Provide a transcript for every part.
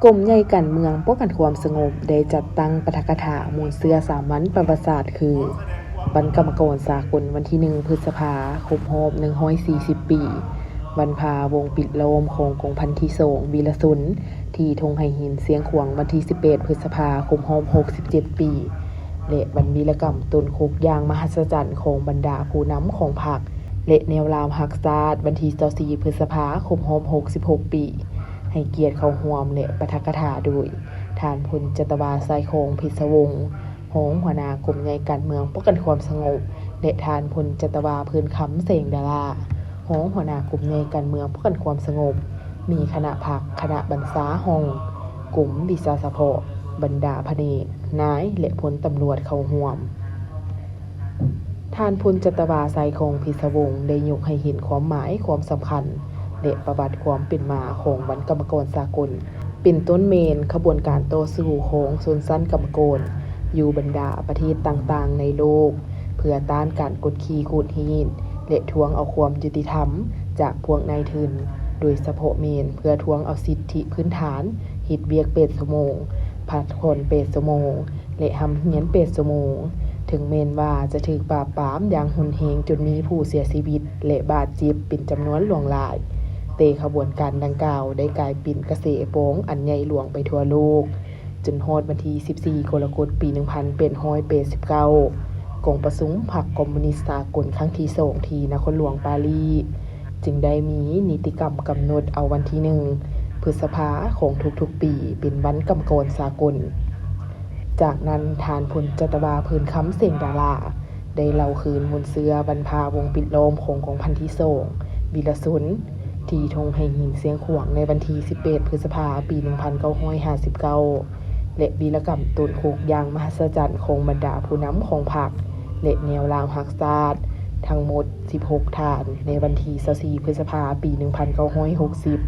ກົມໃຫຍ່ການເມືອງປ້ອງກັນຄວາມສະຫງົບ ໄດ້ຈັດຕັ້ງປາຖະກະຖາມ່ວນເຊື້ອສາມວັນປະຫວັດສາດ ຄື ວັນກຳມະກອນສາກົນວັນທີໜຶ່ງ ພຶດສະພາ ຄົບຮອບໜຶ່ງຮ້ອຍສີ່ສິບປີ, ວັນພາວົງປິດລ້ອມຂອງກອງພັນທີສອງວິລະຊົນ ທີ່ທົ່ງໄຫຫີນຊຽງຂວາງ ວັນທີສິບແປດ ພຶດສະພາ ຄົບຮອບຫົກສິບເຈັດປີ ແລະ ວັນວິລະກຳຕົ້ນຄົກຢ່າງມະຫັດສະຈັນຂອງບັນດາຜູ້ນຳຂອງພັກ ແລະ ແນວລາວຮັກຊາດ ວັນທີຊາວສີ່ ພຶດສະພາ ຄົບຮອບຫົກສິບຫົກປີ ໃຫ້ກຽດເຂົ້າຮ່ວມ ແລະ ປາຖະກະຖາໂດຍ ທ່ານ ພົນຈັດຕະວາ ຊາຍຄອງ ເພັດສະວົງ ຮອງຫົວໜ້າກົມໃຫຍ່ການເມືອງປ້ອງກັນຄວາມສະຫງົບ ແລະ ທ່ານ ພົນຈັດຕະວາ ເພິ່ນຄຳ ແສງດາລາ ຮອງຫົວໜ້າກົມໃຫຍ່ການເມືອງປ້ອງກັນຄວາມສະຫງົບ, ມີຄະນະພັກ, ຄະນະບັນຊາຫ້ອງ, ກົມວິຊາສະເພາະ, ບັນດາພະແນກ, ນາຍ ແລະ ພົນຕຳຫຼວດເຂົ້າຮ່ວມ. ທ່ານ ພົນຈັດຕະວາ ຊາຍຄອງ ເພັດສະວົງ ໄດ້ຍົກໃຫ້ເຫັນຄວາມໝາຍ, ຄວາມສຳຄັນ ແລະ ປະຫວັດຄວາມເປັນມາຂອງວັນກຳມະກອນສາກົນ, ເປັນຕົ້ນແມ່ນຂະບວນການຕໍ່ສູ້ຂອງຊົນຊັ້ນກຳມະກອນຢູ່ບັນດາປະເທດຕ່າງໆໃນໂລກ ເພື່ອຕ້ານການກົດຂີ່ຂູດຮີດ ແລະ ທວງເອົາຄວາມຍຸຕິທຳຈາກພວກນາຍທຶນ, ໂດຍສະເພາະແມ່ນເພື່ອທວງເອົາສິດທິພື້ນຖານເຮັດວຽກແປດຊົ່ວໂມງ, ພັກຜ່ອນແປດຊົ່ວໂມງ ແລະ ຮ່ຳຮຽນແປດຊົ່ວໂມງ. ເຖິງແມ່ນວ່າຈະຖືກປາບປາມຢ່າງຮຸນແຮງຈົນມີຜູ້ເສຍຊີວິດ ແລະ ບາດເຈັບເປັນຈຳນວນຫຼວງຫຼາຍ, ແຕ່ຂະບວນການດັ່ງກ່າວໄດ້ກາຍເປັນກະແສປອງອັນໃຫຍ່ຫຼວງໄປທົ່ວໂລກ, ຈົນຮອດວັນທີສິບສີ່ ກໍລະກົດ ປີໜຶ່ງພັນແປດຮ້ອຍແປດສິບເກົ້າ ກອງປະຊຸມພັກຄອມມູນິດສາກົນຄັ້ງທີສອງ ທີ່ນະຄອນຫຼວງປາຣີ ຈຶ່ງໄດ້ມີນິຕິກຳກຳນົດເອົາວັນທີໜຶ່ງ ພຶດສະພາຂອງທຸກໆປີເປັນວັນກຳມະກອນສາກົນ. ຈາກນັ້ນ ທ່ານ ພົນຈັດຕະວາ ເພິ່ນຄຳ ແສງດາລາ ໄດ້ເລົ່າຄືນມູນເຊື້ອບັນພາວົງປິດລ້ອມຂອງກອງພັນທີສອງວິລະຊົນ ທີ່ທົ່ງໄຫຫີນຊຽງຂວາງ ໃນວັນທີສິບແປດ ພຶດສະພາ ປີໜຶ່ງພັນເກົ້າຮ້ອຍຫ້າສິບເກົ້າ ແລະ ວິລະກຳຕົ້ນຄົກຢ່າງມະຫັດສະຈັນຂອງບັນດາຜູ້ນຳຂອງພັກ ແລະ ແນວລາວຮັກຊາດ ທັງໝົດສິບຫົກທ່ານ ໃນວັນທີຊາວສີ່ ພຶດສະພາ ປີໜຶ່ງພັນເກົ້າຮ້ອຍຫົກສິບ.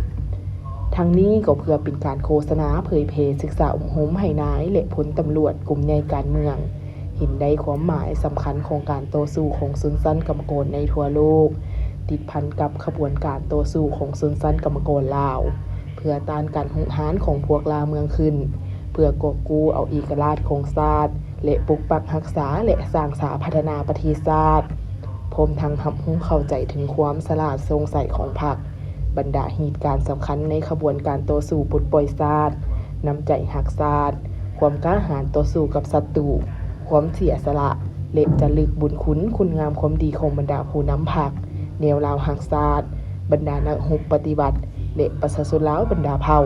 ທັງນີ້ກໍເພື່ອເປັນການໂຄສະນາເຜີຍແຜ່ສຶກສາອົບຮົມໃຫ້ນາຍ ແລະ ພົນຕຳຫຼວດກຸ່ມໃຫຍ່ການເມືອງ ເຫັນໄດ້ຄວາມໝາຍສຳຄັນຂອງການຕໍ່ສູ້ຂອງຊົນຊັ້ນກຳມະກອນໃນທົ່ວໂລກ, ຕິດພັນກັບຂະບວນການຕໍ່ສູ້ຂອງຊົນຊັ້ນກຳມະກອນລາວ ເພື່ອຕ້ານການຮຸກຮານຂອງພວກລ່າເມືອງຂຶ້ນ, ເພື່ອກອບກູ້ເອົາເອກະລາດຂອງຊາດ ແລະ ປົກປັກຮັກສາ ແລະ ສ້າງສາພັດທະນາປະເທດຊາດ, ພ້ອມທັງຮັບຮູ້ເຂົ້າໃຈເຖິງຄວາມສະຫຼາດຊ່ອງໃສຂອງພັກ, ບັນດາເຫດການສຳຄັນໃນຂະບວນການຕໍ່ສູ້ປົດປ່ອຍຊາດ, ນ້ຳໃຈຮັກຊາດ, ຄວາມກ້າຫານຕໍ່ສູ້ກັບສັດຕູ, ຄວາມເສຍສະຫຼະ ແລະ ຈະລຶກບຸນຄຸນຄຸນງາມຄວາມດີຂອງບັນດາຜູ້ນຳພັກ, ແນວລາວຮັກຊາດ, ບັນດານັກຮົບປະຕິວັດ ແລະ ປະຊາຊົນລາວບັນດາເຜົ່າ.